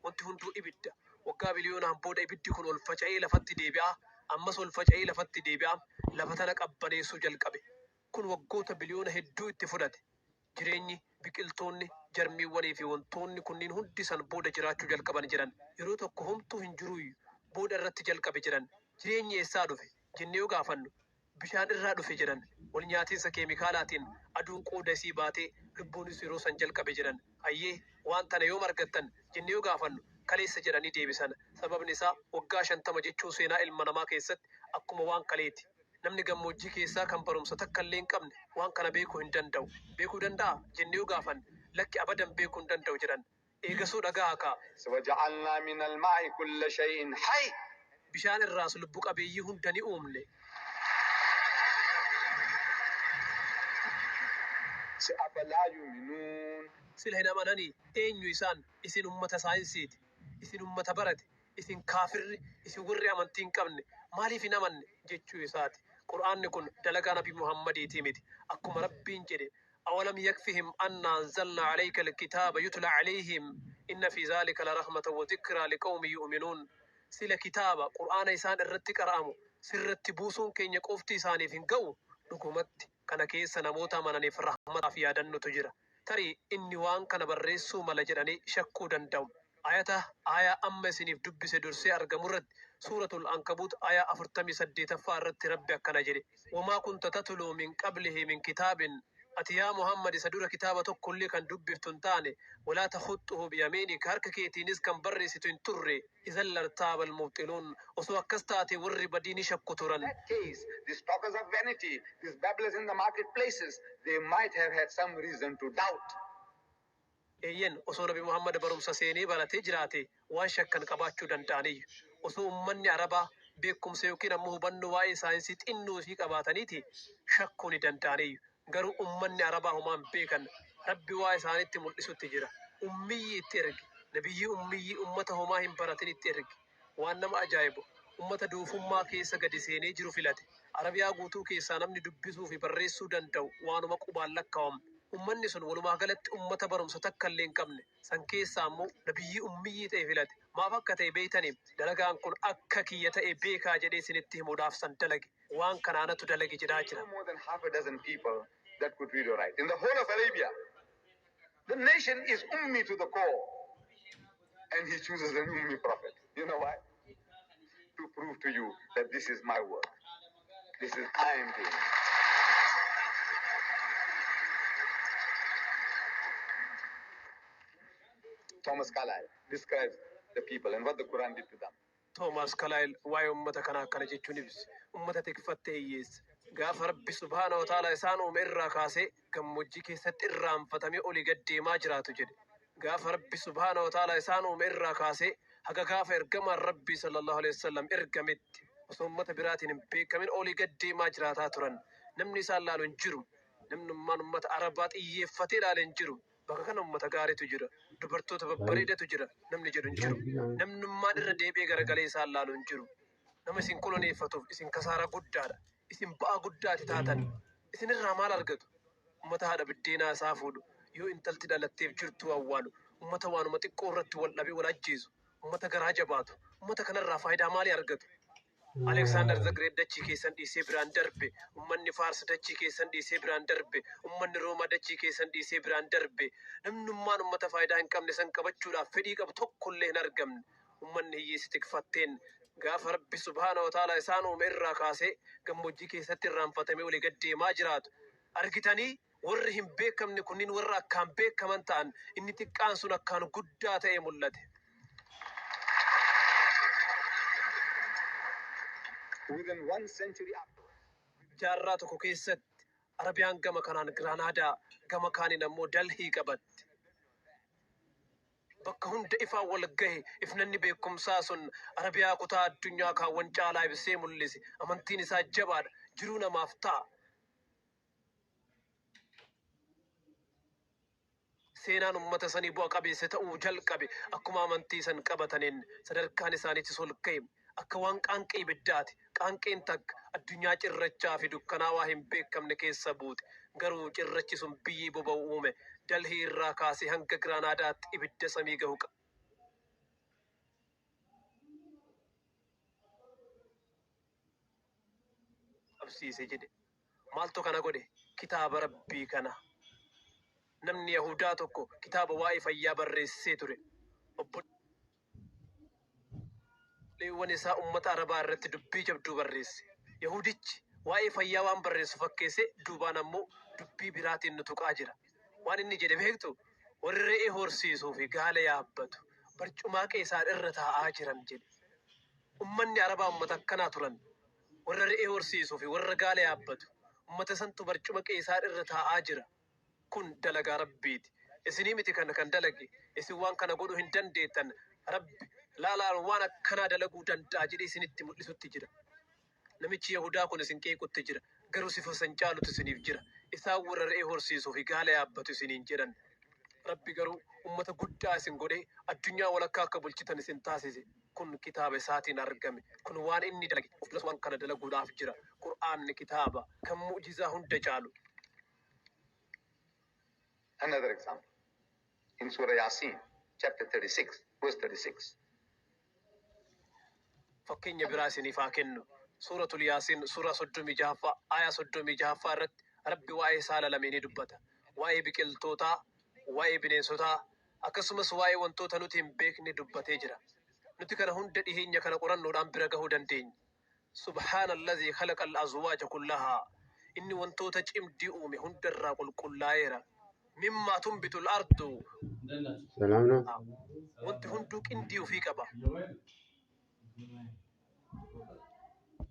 Wanti hunduu ibidda. Waggaa biliyoonaan booda ibiddi kun ol faca'ee lafatti deebi'a. Ammas ol faca'ee lafatti deebi'a. Lafa tana qabbaneessuu jalqabe. Kun waggoota biliyoona hedduu itti fudhate. Jireenyi, biqiltoonni, jarmiiwwanii fi wantoonni kunniin hundi san booda jiraachuu jalqaban jedhan. Yeroo tokko homtuu hin jiruuyyu. Booda irratti jalqabe jedhan. Jireenyi eessaa dhufe? Jennee yoo gaafannu, bishaan irraa dhufe jedhan. Wal nyaatiinsa keemikaalaatiin aduun qooda isii baatee lubbuunis yeroo san jalqabe jedhan. Hayyee, waan tana yoom argattan? Jennee yoo gaafannu, kaleessa jedhanii deebisan. Sababni isaa waggaa 50 jechuun seenaa ilma namaa keessatti akkuma waan kaleeti. Namni gammoojjii keessaa kan barumsa takkallee hin qabne waan kana beekuu hin danda'u. Beekuu danda'aa? Jennee yoo gaafanne, lakki abadan beekuu hin danda'u jedhan. Eegasuu dhagahaa kaa! وجعلنا من الماء كل شيء حي. Bishaan irraas lubbu qabeeyyii hunda ni uumne. أفلا يؤمنون. Sila hin amananii? Eenyu isaan? Isin ummata saayinsiiti. Isin ummata barate. Isin kaafirri, isin warri amantii hin qabne, maaliif hin amanne? Jechuu isaati. Qur'aanni kun dalagaa Nabi Muhammadiitii miti. Akkuma Rabbiin jedhe, Awalam yakfihim annaa anzalnaa aleyka alkitaaba yutlaa aleyhim inna fii zaalika larahmatan wa zikraa liqawmin yu'minuun. Sila kitaaba, Qur'aana isaan irratti qara'amu, sirratti buusuun keenya qofti isaaniif hin ga'u? Dhugumatti, kana keessa namoota amananiif rahmataa fi yaadannotu jira. Tarii inni waan kana barreessuu mala jedhanii shakkuu danda'u. Aayata, aayaa, amma isiniif dubbise dursee argamu irratti Suuratul Ankabuut aayaa 48ffaa irratti Rabbi akkana jedhe, Wamaa kunta tatluu min qablihi min kitaabin Ati yaa Muhammad isa dura kitaaba tokkollee kan dubbiftu hin taane, walaa takhuxxuhu biyamiinik harka keetiinis kan barreessitu hin turre, izan lartaabal mubxiluun osoo akkas taatee warri badii ni shakku turan. That case, these talkers of vanity, these babblers in the marketplaces, they might have had some reason to doubt. Eeyyen, osoo Nabi Muhammad barumsa seenee baratee jiraatee waan shakkan qabaachuu danda'aniyyu. Osoo ummanni Arabaa beekkumsa yookiin ammoo hubannoo waa'ee saayinsii xinnoo isii qabaataniiti shakkuu ni danda'aniyyu. Garuu ummanni Arabaa homaa hin beekan. Rabbi waa isaanitti mul'isutti jira. Ummiyyii itti erge. Nabiyyii ummiyyii ummata homaa hin baratinitti erge. Waan nama ajaa'ibu, ummata doofummaa keessa gadi seenee jiru filate. Arabiyaa guutuu keessaa namni dubbisuu fi barreessuu danda'u waanuma qubaan lakkaawamu. Ummanni sun walumaa galatti ummata barumsa takkallee hin qabne. San keessaa ammoo nabiyyii ummiyyii ta'e filate. Maaf akka ta'e beeytanii? Dalagaan kun akka kiyya ta'e beekaa jedhee isinitti himuudhaaf san dalage. Waan kana anatu dalage jedhaa jira. No more than half a dozen people that could read or write. In the whole of Arabia, the nation is ummi to the core. And he chooses an ummi prophet. You know why? To prove to you that this is my work. This is I am doing. Thomas Carlyle describes the people and what the Quran did to them. Toomaas Kalaayil waa'ee ummata kanaa akkana jechuun ibse, Ummata tikfattee hiyyeessa. Gaafa Rabbi subhaanahu wa ta'aalaa isaan uume irraa kaasee gammoojjii keessatti irraanfatamee olii gad deemaa jiraatu jedhe. Gaafa Rabbi subhaanahu wa ta'aalaa isaan uume irraa kaasee haga gaafa Ergamaan Rabbii sallallaahu aleyhi wa sallam ergametti osoo ummata biraatiin hin beekamin olii gad deemaa jiraataa turan. Namni isaan laalu hin jiru. Namnummaan ummata Arabaa xiyyeeffatee ilaale hin jiru. Bakka kana ummata gaariitu jira, dubartoota babbareedatu jira namni jedhu hin jiru. Namnummaan irra deebi'ee garagalee isaan laalu hin jiru. Nama isin koloneeffatuuf isin kasaaraa guddaadha. Isin ba'aa guddaa itti taatan. Isin irraa maal argatu? Ummata haadha biddeenaa isaa fuudhu, yoo intalti dhalatteef jirtuu awwaalu, ummata waanuma xiqqoo irratti wal dhabee wal ajjeesu, ummata garaa jabaatu, ummata kanarraa faayidaa maalii argatu? Alexander the Great dachii keessan dhiisee biraan darbe. Ummanni Faars dachii keessan dhiisee biraan darbe. Ummanni Roomaa dachii keessan dhiisee biraan darbe. Namnummaan ummata faayidaa hin qabne san qabachuudhaaf fedhii qabu tokkollee hin argamne. Ummanni hiyyeessi tikfatteen gaafa Rabbi subhaanahu wa ta'aalaa isaan uume irraa kaasee gammoojjii keessatti irraanfatamee olii gad deemaa jiraatu. Argitanii? Warri hin beekamne kunniin warra akkaan beekaman ta'an, inni xiqqaan sun akkaan guddaa ta'ee mul'ate. Within one century afterwards. Jaarraa tokko keessatti Arabiyaan gama kanaan Giraanaadaa, gama kaaniin ammoo Dalhii qabatte. Bakka hunda ifaan wal gahe. Ifnanni beekkumsaa sun Arabiyaa kutaa addunyaa kaawwan caalaa ibsee mul'ise. Amantiin isaa jabaadha. Jiruu namaaf ta'a. Seenaan ummata sanii bu'a qabeessa ta'uu jalqabe. Akkuma amantii san qabataniin sadarkaan isaaniitis ol ka'e. Akka waan qaanqee ibiddaati. Qaanqeen takka addunyaa cirrachaa fi dukkanaawaa hin beekamne keessa buute. Garuu cirrachi sun biyyee boba'u uume. Dalhii irraa kaasee hanga Giraanaadaatti ibidda samii gahu dhukkubsiise jedhe. Maaltu kana godhe? Kitaaba Rabbii kana. Namni Yahudaa tokko kitaaba waa'ee fayyaa barreessee ture. Obboleewwan isaa ummata Arabaa irratti dubbii jabduu barreesse. Yahudichi waa'ee fayyaa waan barreessu fakkeessee duubaan ammoo dubbii biraatiin nu tuqaa jira. Waan inni jedhe beektu? Warri re'ee horsiisuu fi gaala yaabbatu barcumaa Qeesaar irra taa'aa jiran jedhe. Ummanni Arabaa ummata akkanaa turan. Warra re'ee horsiisuu fi warra gaala yaabbatu. Ummata santu barcuma Qeesaar irra taa'aa jira. Kun dalagaa Rabbiiti. Isinii miti kana kan dalage. Isin waan kana godhuu hin dandeettan. Rabbi laalaan waan akkanaa dalaguu danda'a jedhee isinitti mul'isutti jira. Namichi Yahudaa kun isin qeequtti jira. Garuu sifa san caalutu isiniif jira. Isaan warra re'ee horsiisuu fi gaala yaabbatu isiniin jedhan. Rabbi garuu ummata guddaa isin godhee addunyaa walakkaa akka bulchitan isin taasise. Kun kitaaba isaatiin argame. Kun waan inni dalage. Of duras waan kana dalaguudhaaf jira. Qur'aanni kitaaba kan mu'jizaa hunda caalu. Another example. In Surah Yasin, chapter 36, verse 36. Fakkeenya biraa isiniif haa kennu. Suuratul Yaasiin suuraa 36ffaa aayaa 36ffaa irratti Rabbi waa'ee saala lameenii dubbata. Waa'ee biqiltootaa, waa'ee bineensotaa, akkasumas waa'ee wantoota nuti hin beekne dubbatee jira. Nuti kana hunda dhiheenya kana qorannoodhaan bira gahuu dandeenye. Subhaanallazii khalaqal azwaaja kullahaa. Inni wantoota cimdii uume hundarraa qulqullaa'eera. Mimmaa tunbitul ardu. ሰላም ነው። Wanti hunduu qindii ofii qaba.